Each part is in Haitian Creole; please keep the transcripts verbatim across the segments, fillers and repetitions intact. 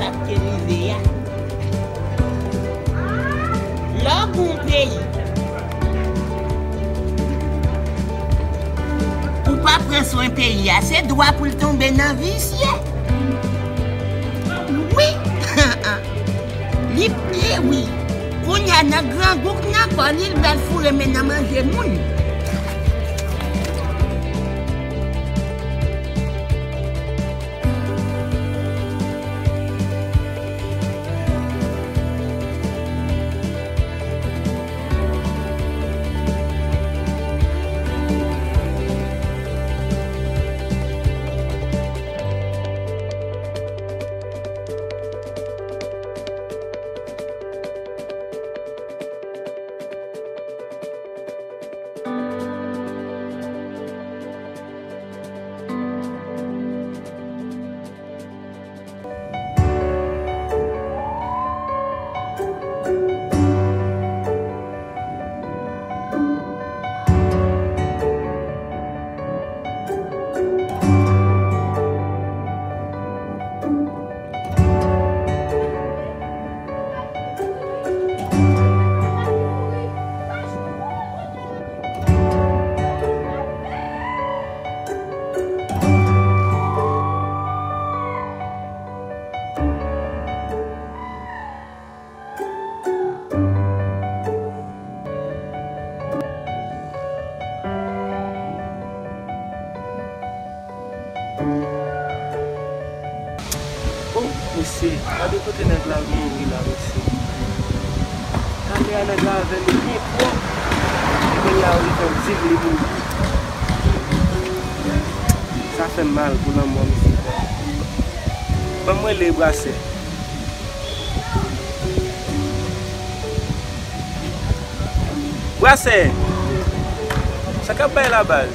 Sa k te rive a. Lè w gon peyi, ou pa pran swen peyi a, se dwa pou l tonbe nan visye. Wi. Li, e wi. Kounye a, nan grangou k nan kò li, l pral foure men nan manje moun. Oh, mesye, gade kote nèg la mouri la, mesye. Talè a nèg la avè l byen pwòp. Kounye a, ou rive di m li mouri. Sa fè m mal pou lanmò misye. Ban m rele Brasè. Brasè! Sa k ap bay la, baz?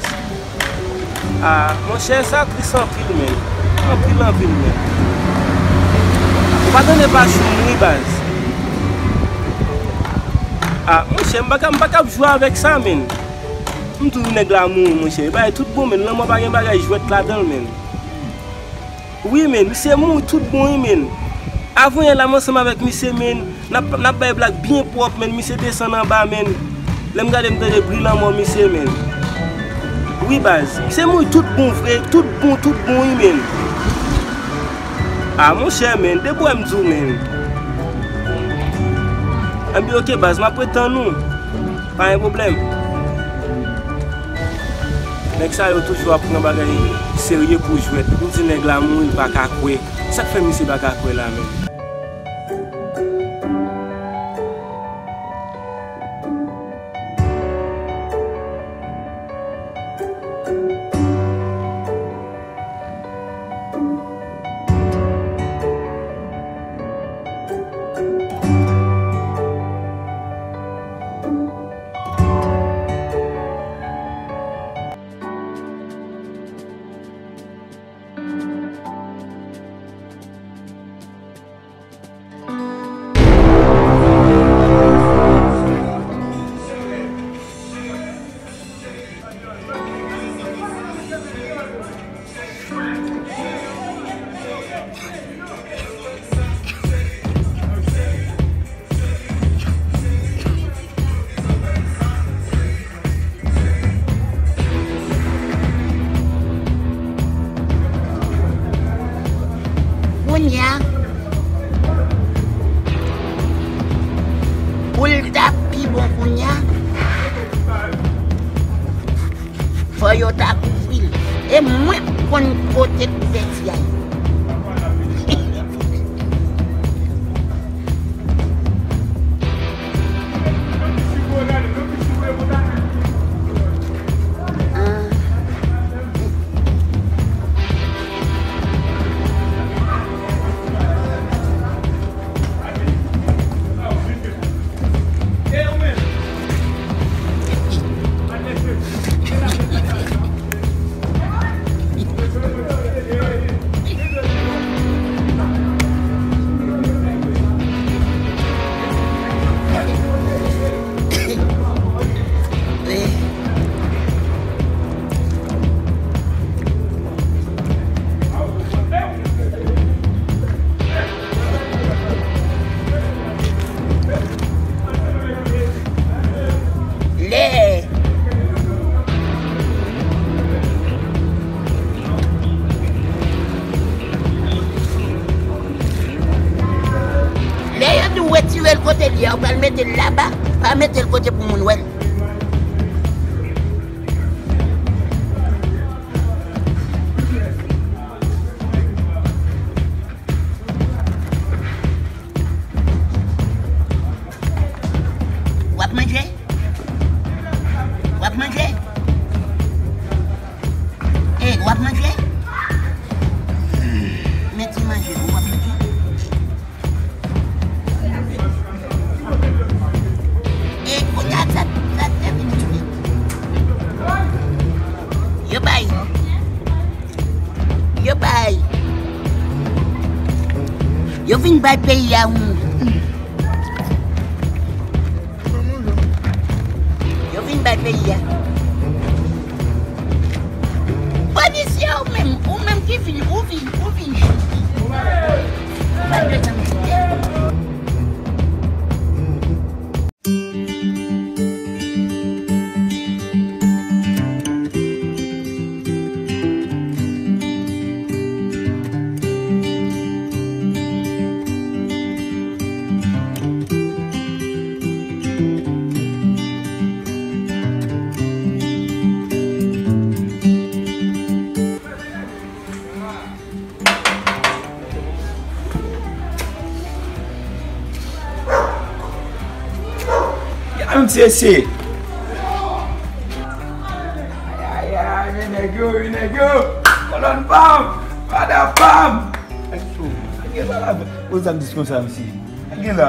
Ah, monchè, sa tris anpil, menn. Anpil, anpil, menn. Ou pa tande pa sou m, wi, baz. Ah, monchè, m pa ka, m pa ka ap jwe avèk sa, menn. M di w nèg la mouri, monchè. Bagay tout bon, menn. Lanmò pa gen bagay jwèt ladan l, menn. Wi, menn, misye mouri tout bon, wi, menn. Avanyè la, m ansanm avèk misye, menn, n ap, n ap bay blag byen pwòp, menn, misye desann anba, menn. Lè m gade, m tande bri lanmò misye, menn. Wi, baz, misye mouri tout bon vre, tout bon, tout bon, wi, menn. Ah, monchè, menn, depi w wè m di w, menn. Anben, oke, baz, m ap ret tann ou. Pa gen pwoblèm. Nèg sa yo toujou ap pran bagay serye pou jwèt. Ou di nèg la mouri, l pa ka kwè. Sa k fè misye pa ka kwè la menm? Kounye a, pou l ta pi bon kounye a, fò yo ta kouvri l. E mwen k konn kote kouvèti a ye. Yè, ou pral mete l laba, pa mete l kote pou moun wè l. W ap manje? W ap manje? E, w ap manje? Men ti manje, w ap manje? E kounye a, sa, sa te vin tou. Yo bay. Yo bay. Yo vin bay peyi a yon. Yo vin bay peyi a. Polisye ou menm, ou menm ki vin, ou vin, ou vin chouke. Ou pa bezwen chouke. Ya, mesye, se. Ay, ay, ay, men nèg yo, men nèg yo. Kolòn pa m, fada pa m. Sa gen la, la, o zam dis konsa, mesye. Sa gen la.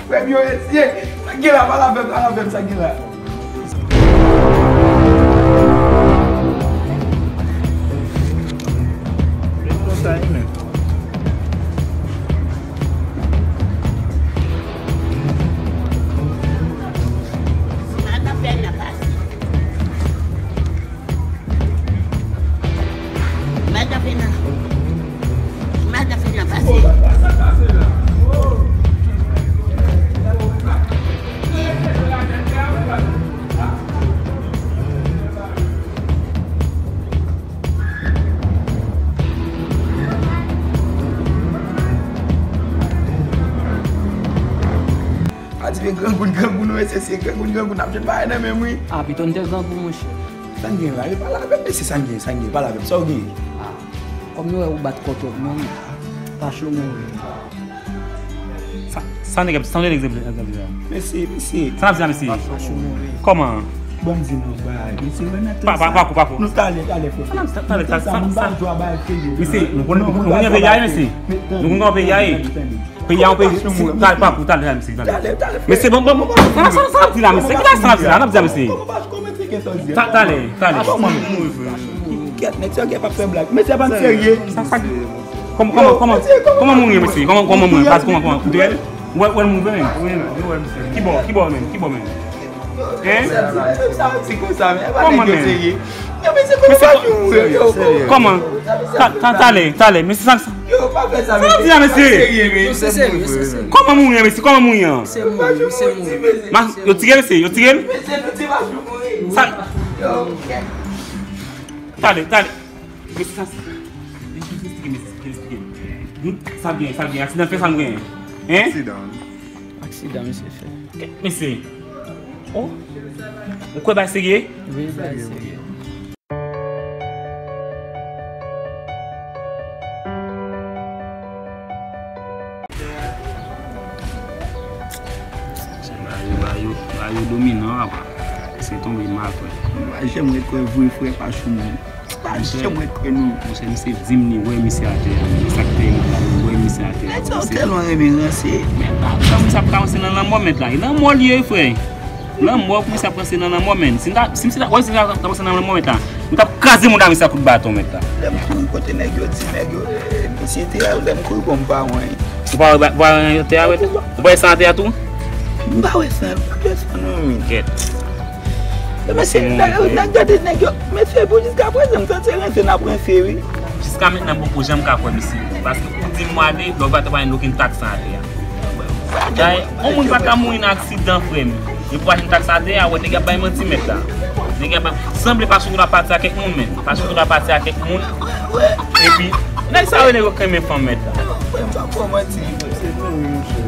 Premye mesye, sa gen la, pale avè m, pale avè m, sa gen la. Mal ta fè nan. Mal ta fè nan pase. A di men grangoun, grangoun, wi, se, se grangoun, grangoun, ap jwenn bagay nan men m, wi. A, pito n te grangoun, monchè. Sa n gen la? E pale avè m, mesye, sa n gen, sa n gen, pale avè m, sa w gen? A, kòm nou wè ou bat kò twòp, non, pa cho mouri. Sa, sa nèg ap, sa nèg ap di la? Mesye, mesye. Sa n ap di la, mesye? Pa cho mouri. Kòman? Ban m di nou bagay, mesye, wè nan tan sa. Pa, pa, pa kou, pa kou. Nou talè, talè, frè. Sa n ap, talè, sa, sa, sa. Mesye, nou konn, nou konn peyi a ye, mesye. Nou konn peyi a ye. Peyi a yon peyi, si, talè, pa kou, talè, mesye, talè. Mesye, bon, bon, bon, bon, sa, sa, sa n ap di la, mesye? Ki bagay sa n ap di la? N ap di la, mesye. Ta-, talè, talè. Kèt, nèg sa yo p ap fè blag. Mesye, pa n serye. Sa, sa, kòman, kòman, kòman, kòman moun ye, mesye? Kòman, kòman moun ye? Pas kòman, kòman? Ou te wè l? Ou wè, ou wè l mouve menm? Wi, men, yo wè, mesye. Ki bò, ki bò menm? Ki bò menm? Hein? Kòman menm? Mesye, kòman? Ta-, ta-, talè, talè, mesye, sa, sa. Yo, pa fè sa, mesye. Sa di la, mesye. Yo, se serye, se serye. Kòman moun ye, mesye? Kòman moun ye? Se mouri, se mouri. Ma-, yo tire, mesye, yo tire l. Sa. Talè, talè. Mesye, sa, mesye, mesye, mesye, mesye. Sa gen, sa gen. Aksidan fè, sa gen. Hein? Aksidan. Aksidan, mesye, fè. Mesye. Oh. Ou kwè bay serye? Wi, bay serye. Ba yo, ba yo, ba yo dominan, apa. Se tonbe m a kwè. M pa janm ret kwè vre frè pa Choumou. Pa janm ret kwè non. Monchè, misye di m li wè misye atè a. Sa k fè li la, li wè misye atè a. Nèg sa yo tèlman renmen ranse. Men pa, kòman misye ap ka ranse nan lanmò mèt la? E lanmò li ye, frè. Lanmò pou misye ap ranse nan lanmò, men. Si m ta, si misye ta, wè, si misye ta, ta ranse nan lanmò mèt la, nou t ap kraze mouda misye ak kout baton, mèt la. Lè m kouri kote nèg yo di, nèg yo, eh, misye te a, lè m kouri bon m pa wè anyen. Ou pa wè ba-, pa wè anyen atè a, wè? Ou pa wè san atè a tou? M pa wè san, m pa wè san non, men. Kèt. Mesye, nèg, nèg gade nèg yo. Mesye, pou jiska prezan, m santi se ranse n ap ranse, wi. Jiska mentnan, m poko janm ka kwè misye. Paske ou di m w ale, lè w pa t ap jwenn okenn taks san atè a. Dayè, yon moun pa ka mouri nan aksidan, frè m. Yo pa jwenn taks atè a, wè, nèg ap bay manti mèt la. Nèg ap bay, sanble pa sou la pati a kèk moun, men. Pa sou la pati a kèk moun. Epi, nèg sa yo, nèg yo k renmen fanm mèt la. Frè m, pa fè manti, frè. Se mouri, monchè.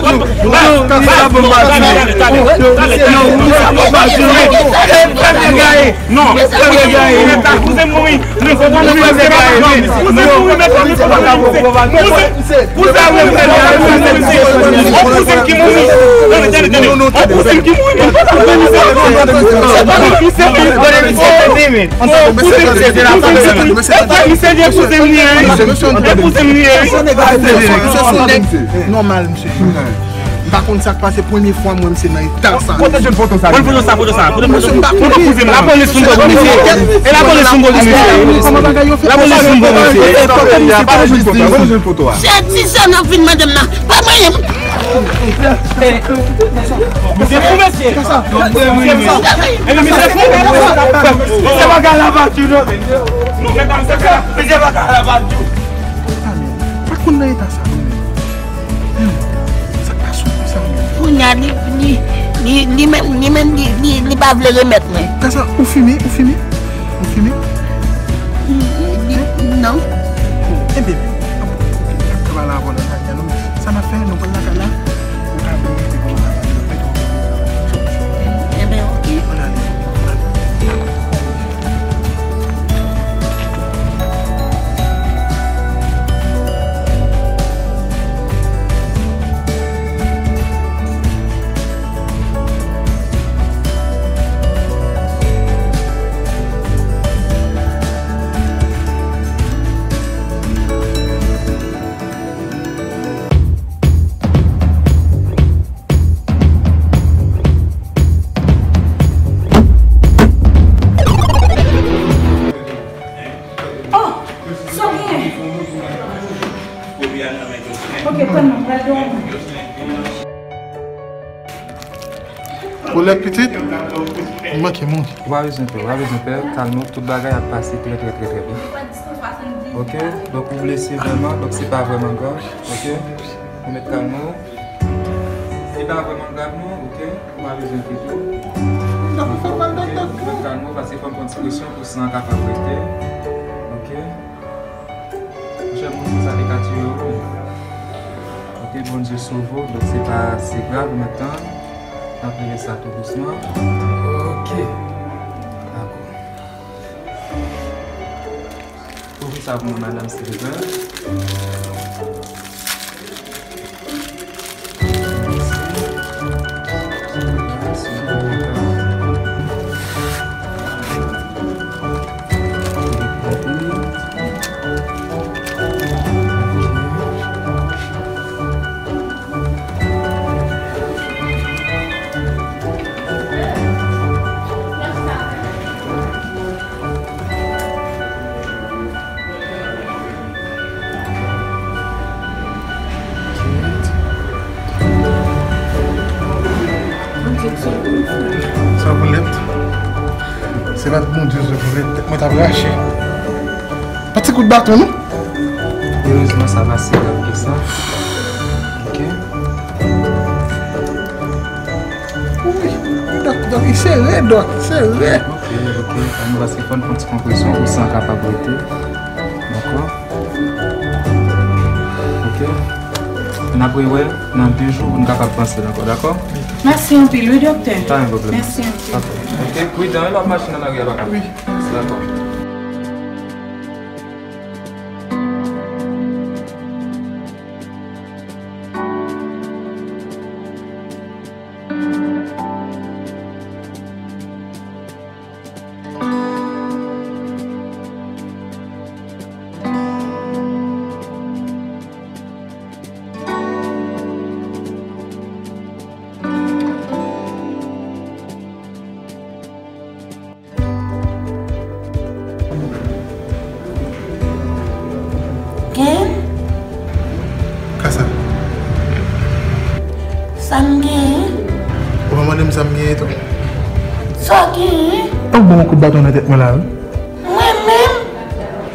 Kouzen mouri. Non, kouzen mouri. Kouzen mouri, mèt la, kouzen mouri. Kouzen, kouzen ki mouri. Tande, tande, tande. Kouzen ki mouri. Kouzen ki mouri. Kouzen ki mouri. Kouzen li ye. Kouzen li ye. Nòmal, misye. M pa konn sa k pase, premye fwa m wè misye nan eta sa. Kote jwenn foto sa? Pran foto sa, foto sa. Foto, foto, foto kouzen m nan. Lapolis vin pran misye. E lapolis vin pran misye. Lapolis vin pran misye. Kote jwenn foto a? Se ti sè n ap vin mande m nan. Pa mwen. Misye fou, mesye. E misye fou. Se bagay la pa di non. Non, mesye, se bagay la pa di. Pa konn nan eta sa, non, men. Sa k pase w konsa, menm? Kounye a, li, li, li, li menm, li menm, li, li, li pa vle remèt mwen. Gad sa, ou fimen, ou fimen? Ou fimen? Li, li, non. Enben, travay la avè w nan kay la, non? Sa n ap fè, nou pral lakay la. Ou ka vin rete pou nou lakay la. Enben, oke. Ann ale, ann ale. Oh! Sa w genyen? Ok, tann mwen, m pral dòmi. Ou lèd pitit? Ou manke moun. Ou pa bezwen pè, ou pa bezwen pè. Kalme w, tout bagay ap pase trè, trè, trè, trè byen. Ok? Donk, ou blese vrèman, donk se pa vrèman grav. Ok? Ou mèt kalme w. Se pa vrèman grav non, ok? Ou pa bezwen enkyete w. Donk, ou fè mal nan tèt tou. Ou mèt kalme w, paske fò m pran ti presyon pou san an kapab rete. Ok? Monchè, moun sa te ka tiye w wi. Ok, Bondye sove w, donk se pa si grav menm tan. N ap regle sa tou dousman. Ok. Dakò. Ouvri Sa pou mwen, madanm, silvouplè. Sa pou lèt. Se pa t Bondye se pou lèt, tèt mwen t ap rache. Pa ti kout baton, non? Erezman, sa pase rapid sa. Ok. Wi, dòk, dòk, li sere, dòk, li sere. Ok, ok. Ann pase fò n fè yon ti konpresyon pou san kapab rete. Dakò? Ok. N ap rewè nan de jou pou n kapab panse l ankò, dakò? Mèsi anpil, wi, doktè. Pa gen pwoblèm. Mèsi anpil. Dakò. Ok, pridan, wi, l ap mache nan lari a, papa. Wi. Dakò. Gen? Ka sa? Sa m genyen? Ou pa mande m sa m genyen tou? Sa w genyen? Ou ban m yon kout baton nan tèt mwen la, wi. Mwen menm?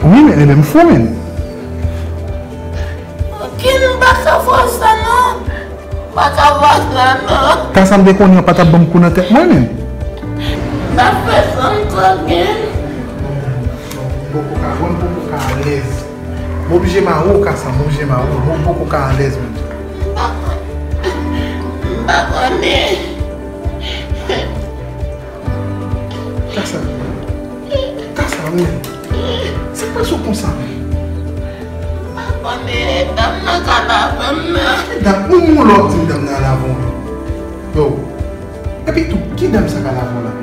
Wi, men, men, men, m fou, men. Gen, m pa ka fè sa, non. M pa ka fè sa, non. Ka sa m te konnen, w pa t ap ban m kou nan tèt mwen, men. M pa fè sa ankò, gen. Non, non, non, m poko ka, mwen m poko ka alèz. M oblije mare w, Kasa, m oblije mare w. Mwen m poko ka alèz menm. M pa konnen. M pa konnen. Kasa. Kasa, men. Sa k pase w konsa, men? M pa konnen, dam nan ka lave m nan. Ki dam? Ou moun lè w ap di m dam nan lave w, men. Yo. Epi tou, ki dam sa ka lave w la?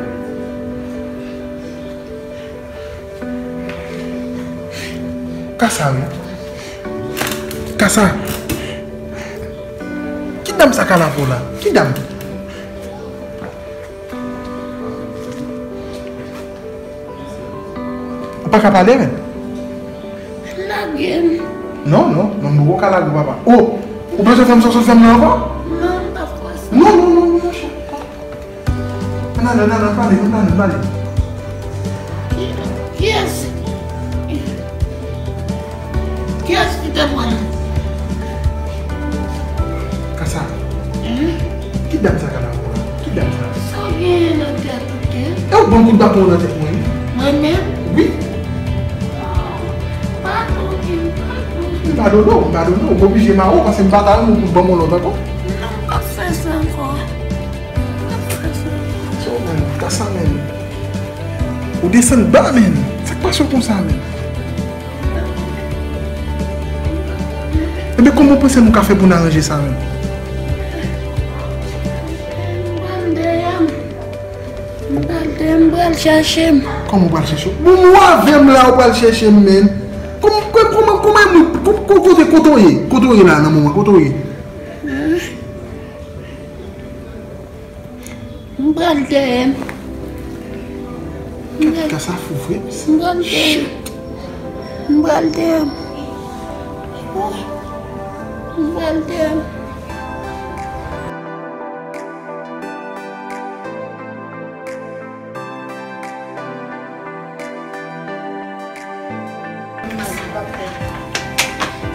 Kasa, wi. Kasa. Ki dam sa ka lave w la? Ki dam? Ou pa ka pale, men? Lage m. Non, non, non, m poko ka lage w, papa. Oh! Ou bezwen fè m sa w sot fè m nan ankò? Non, m p ap fè sa. Non, non, non, non, monchè. Ann ale, ann ale, ann pale, ann pale, ann pale. Ki, kiyès? Kiyès ki te pran l? Kasa. Hen? Ki dam sa ka lave w la? Ki dam sa? Sa w genyen nan tèt ou, Ken? E ou ban m kout baton nan tèt mwen, wi. Mwen menm? Wi. Padon, Ken, padon. M padone w, m padone w. M oblije mare w paske m pa ta renmen w pou ban m yon lòt ankò. Non, m p ap fè sa ankò. M p ap fè sa ankò. So, men, Kasa, men. Ou desann ba, men. Sa k pase w konsa, men? Ebyen, kòman w panse nou ka fè pou n aranje sa menm? M pral dèyè m. M pral dèyè m, m pral chèche m. Kòman w pral chèche w? Bon, ou avè m la, ou pral chèche m, men. Kòman, kòman, kòman, kòman, kò-, kò-, kote, kote w ye? Kote w ye la, nan moman, kote w ye? M pral dèyè m. Gad, Kasa fou vre, mesye. M pral dèyè m. M pral dèyè m. M pral dèyè m.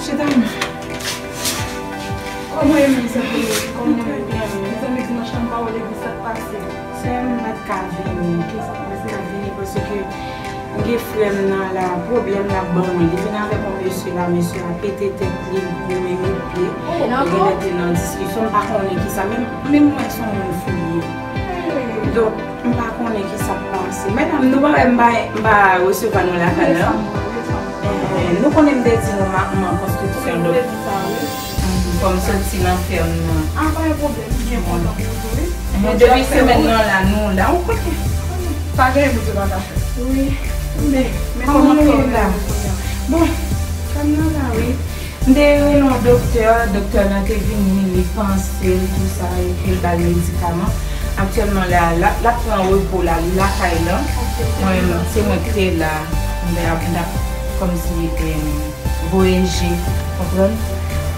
Chita menm. Kòman w ye menm, sè Flori? Kòman w ye? Mezanmi, dimanch lan m pa wè w depi sa k pase. Sè m pa t ka vini. Kisa k pase? M pa t ka vini paske m gen frè m nan la, pwoblèm l ap ban mwen. Li vin avèk yon mesye la, mesye a pete tèt li, goumen met pye. Li genlè te nan diskisyon, m pa konnen kisa. Menm, menm mwen se yon moun fou li ye. Donk, m pa konnen kisa k pase. Medam, nou pa wè m pa, m pa resevwa nou lakay la? Nou konnen m te di nou m ap mank konstriksyon, donk, fò m soti nan fèm nan. Ah, pa gen pwoblèm, m byen kontan pou ou tou, wi. Men depi semèn nan la, nou la, ou konnen. Pa gen anyen Bondye pa ka fè. Wi. Men, men kòman nou ye la? Bon, fèm nan la, wi. M te rele yon doktè, doktè lan te vini, li panse l, tou sa, epi l ba l medikaman. Aktyèlman la, l ap, l ap pran repo la, li lakay lan. Mwen, se mwen ki te la, m te ap, m t ap kòmsi, em, voye je, konprann?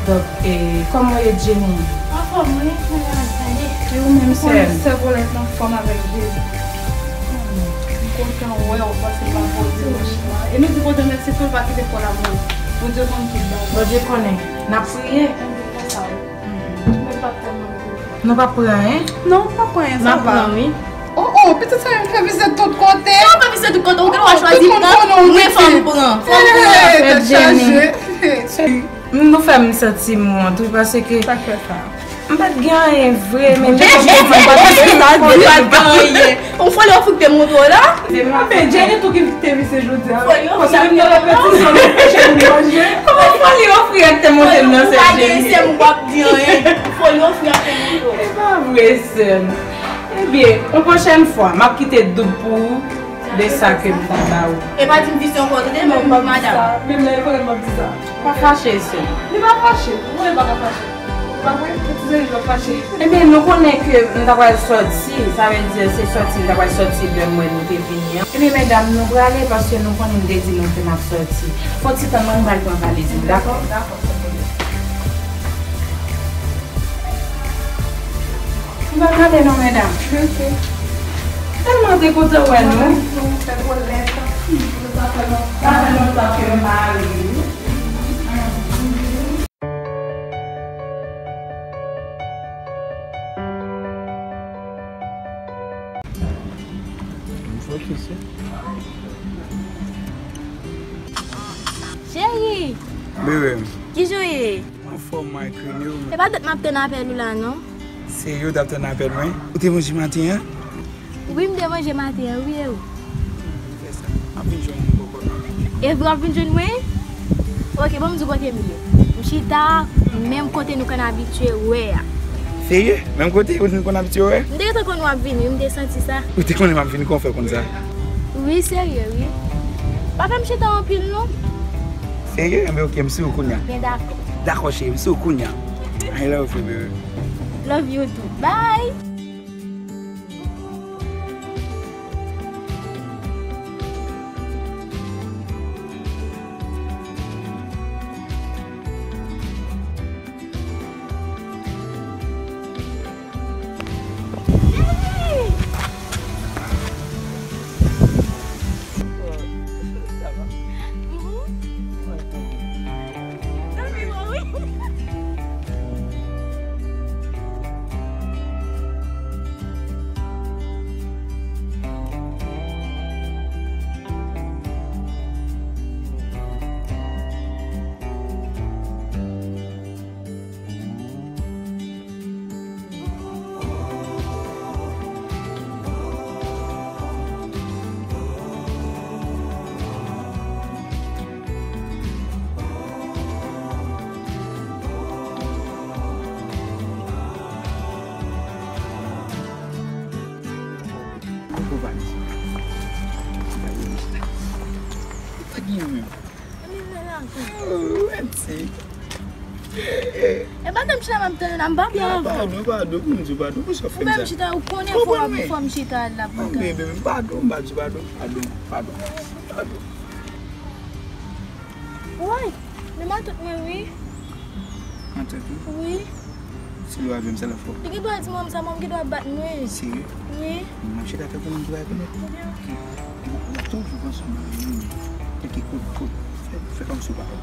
Donk, e, kòman w ye, Jenny? Anfòm, wi, mwen la, gade. E ou menm, sè m? Sèvolèt lan anfòm avèk Jezi. M kontan wè w, paske m pa poze wòch la. E nou di Bondye mèsi tou, l pa kite kò l ap moli. Bondye konn tout bagay. Bondye konnen. N ap priye. Enben, konsa, wi. Mwen pa tèlman vle. Nou p ap pran anyen? Non, pa pran anyen, sa va. N ap pran, wi. Oh, oh, pitit sa yo fè vizit tout kote. Sa w fè vizit tout kote? Ou gen dwa chwazi pran. Mwen fò m pran. Fò m pran. Hey, tèt chaje. Nou fè m santi m wont, wi, paske sa k fè sa? M pa t gen anyen vre, men jan m pa t gen anyen. Ou fò li ofri te montre w la? Men Jenny tou ki te vise jodi a. Fò li ofri te montre w la. Kòman fò li ofri ak te montre m nan, sè Jenny? Ou pa gen sè m, ou p ap di anyen. Fò li ofri ak te montre w. E pa vre, sè m. Ebyen, yon pwochèn fwa, m ap kite doub pou ou de sa ke m ta ba ou. E pa di m vise ankò, tande, men ou madanm. Menm lè e vrè m ap di sa. Pa fache, sè. Li pa fache. Ou konnen pa ka fache. Pa vre? Ti Zeli pa fache. Ebyen, nou konnen ke m ta pral sòti, sa vle di se sòti, m ta pral sòti lè m wè nou te vini an. Ebyen, medam, nou prale paske nou konnen m te di nou ke n ap sòti. Fon ti tann mwen, m pral pran valiz mwen, dakò? Dakò, san pwoblèm. M pa prale non, medam. Ok. Tèlman te kontan wè nou. Mwen tou, fè kolèt. Sa fè lontan ke m pa ale. Cheri! Bebe. Kijan w ye? Anfòm, my queen, e ou menm? E pa dat m ap tann apèl ou la, non. Serye, w t ap tann apèl mwen? Ou te manje maten an? Wi, m te manje maten an, wi, e ou? Fè sa. M ap vin jwenn ou bò kòt la. E vre w ap vin jwenn mwen? Ok, ban m di w kote m ye. M chita menm kote nou konn abitye wè a. Serye? Menm kote nou konn abitye wè? M te gentan konn w ap vini, wi, m te santi sa. Ou te konnen m ap vini, kòman w fè konn sa? Wi, serye, wi. Pa fè m chita anpil, non. Serye? Enben, ok, m sou ou kounye a. Byen, dakò. Dakò, cheri, m sou ou kounye a. I love you, baby. Love you too. Bye! Oh, Wendy. E pa tann chita m ap tann la, m pa byen avè w. Padon, padon, pou m di w padon, pou sa w fè m sa. Ou menm chita, ou konnen fò, fò m chita la pou m tann. Bebe, padon, m pa di w padon, padon, padon, padon. Woy, men matant mwen, wi. Matant ou? Wi. Si li wè avè m, sa l ap fè w? Li gen dwa di manman sa, manman gen dwa bat mwen. Serye? Wi. M ap chita tankou moun ki pa rekonèt. Ebyen, ok. M ap toujou panse w mal, wi. Tèt ki kout, kout. Fè, fè kòmsi w pa wè.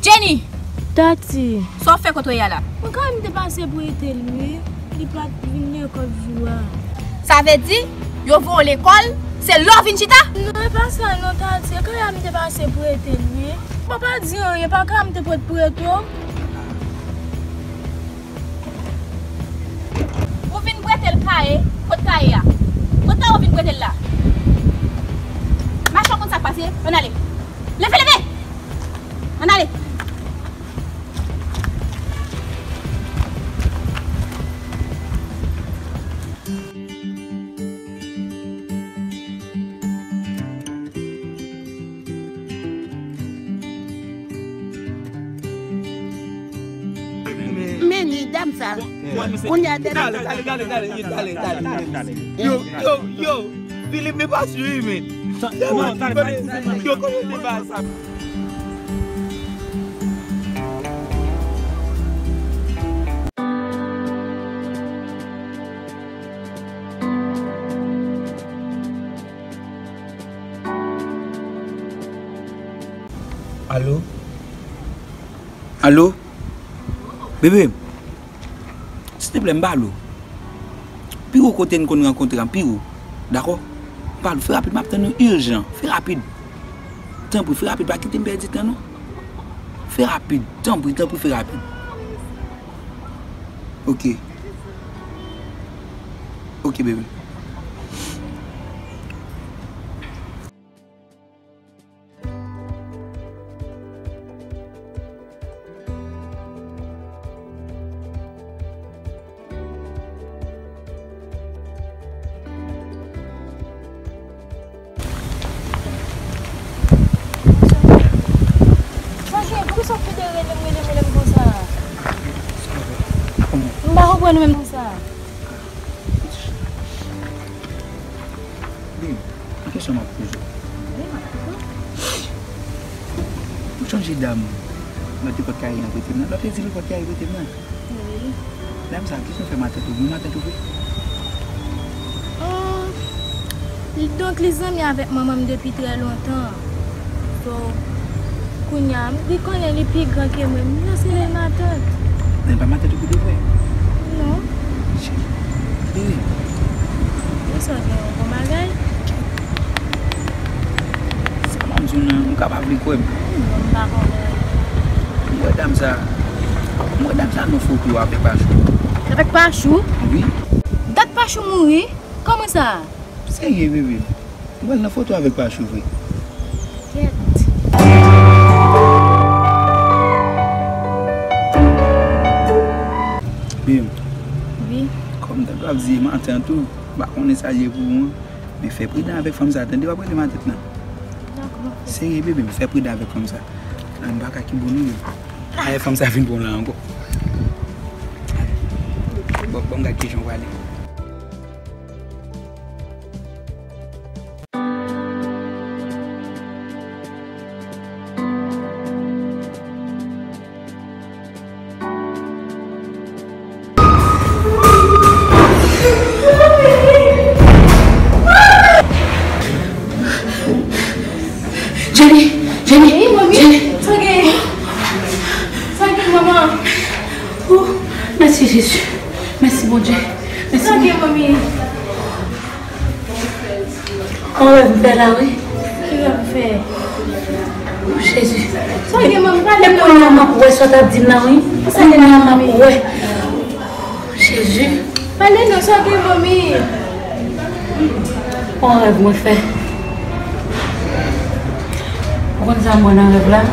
Jenny! Tati. Sa w fè kote w ye a la? Mwen kanmenm te pase pou ete l, wi. Li pa t vin lekòl jou a. Sa vle di, yo voye w lekòl, se la w vin chita? Non, e pa sa non, Tati. E kay la m te pase pou ete l, wi. Bon, pa di anyen, pa kay la m te pran pou ete w. Kaye, kot kaye a? Kot kaye w vin prete l la? Mache, w konn sa k pase, ann ale. Leve, leve! Ann ale. Men li, dam sa. Kounye a, dènye. Dale, dale, dale, dale, dale, dale. Yo, yo, yo. Philippe, me pa swiv, men. Yo, konnen li pa sa. Alo? Alo? Bebe, silteplè, m pale w. Pi wo kote n konn rankontre a, pi wo. Dakò? M pale w, fè rapid, m ap tann ou ijan. Fè rapid. Tanpri, fè rapid, pa kite m pèdi tan, non. Fè rapid, tanpri, tanpri, fè rapid. Ok. Ok, bebe. Sa gen, poukisa w fè de rele m, rele m, rele m konsa? M pa konprann menm konsa. Babe, yon kesyon m ap poze w. Ou chonje dam lòt epòt kay li an prete m nan? Lòt te di l epòt kay li prete m nan. Wi. Dam sa, kisa w fè matant ou? Mwen matant ou vre? Hum, donk, li zanmi avèk manman m depi trè lontan. So, kounye a, li konnen li pi gran ke mwen, m lanse l matant. Men pa matant ou pou de vre? Non. Cheri. Bebe. Ou sa gen yon bon bagay? Sa m ap di w nan, m ka pa vle kwè m. Non, m pa konprann. M wè dam sa, m wè dam sa nan foto avèk Pachou. Avèk Pachou? Wi. Dat Pachou mouri? Kòman sa? Serye, bebe. M wè l nan foto avèk Pachou vre. Kèt. Bebe. Wi. Kòm m t ap di matant ou, m pa konnen sa l ye pou ou an. Men fè pridan avèk fanm sa, tande, w ap rele matant lan. Dakò. Serye, bebe, m fè pridan avèk fanm sa. An, m pa ka ki bon nou ye. Ayè, fanm sa vin pran w la ankò. Bon, bon, gad kijan w prale. Jenny, Jenny, Jenny. Sa gen? Sa gen, manman? Oh, mèsi Jezi. Mèsi Bondye. Mèsi Bondye. Sa gen, manmi? On rèv m fè la, wi. Ki rèv ou fè? Oh, Jezi. Sa gen, manmi? Pale. E kounye a m ap wè sa w t ap di m nan, wi. Kounye a m ap wè. Oh, Jezi. Pale non, sa gen, manmi? On rèv mwen fè. Ou konn sa m wè nan rèv la?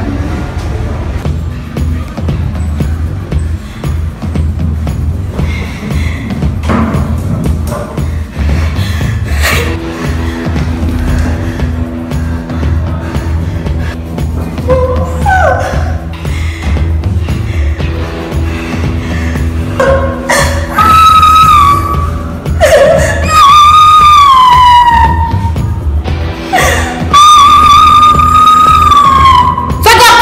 Fè kòk!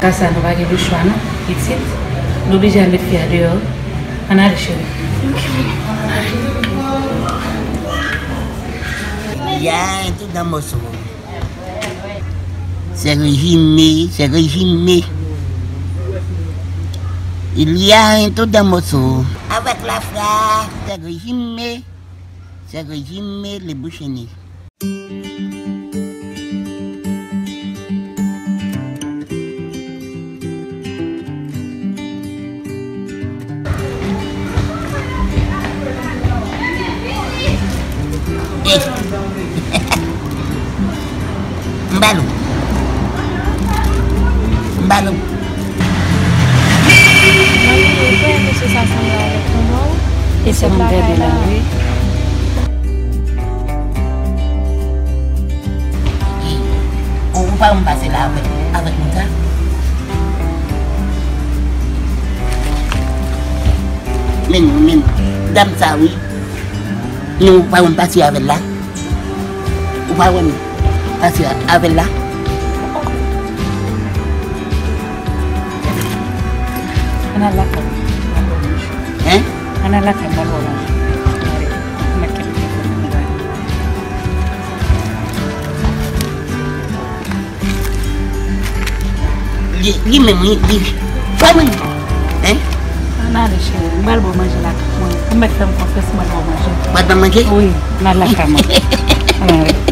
Sa nou pa gen lechwa non, pitit. Nou oblije al met fi a deyò. Ann ale, cheri. Il y a un tout dans morceau. C'est régimé, c'est régimé. Il y a un tout dans morceau. Avec la frappe, c'est régimé, c'est régimé, les bouchonnées. M ba l ou. M ba l ou. Manmi, ou kwè mesye sa sanble avèk manman w? E se m bèbè la, wi. Ou, ou pa wè m pase la avèk, avèk moun sa? Men, men, dam sa, wi. Men ou pa wè m pase avè l la? Ou pa wè m pase avè l la? Ann al lakay mwen. Hein? Ann al lakay mwen, al wè manje. Gade, mwen mèt kenbe telefòn nan mwen. Li, li menm, li, li. Fè mwen. Hein? Ann ale, cheri. M pral ba w manje lakay mwen. Ou mèt fè m konfyans, m pral ba w manje. Ou pral ban m manje? Wi, ann al lakay mwen. Ann ale.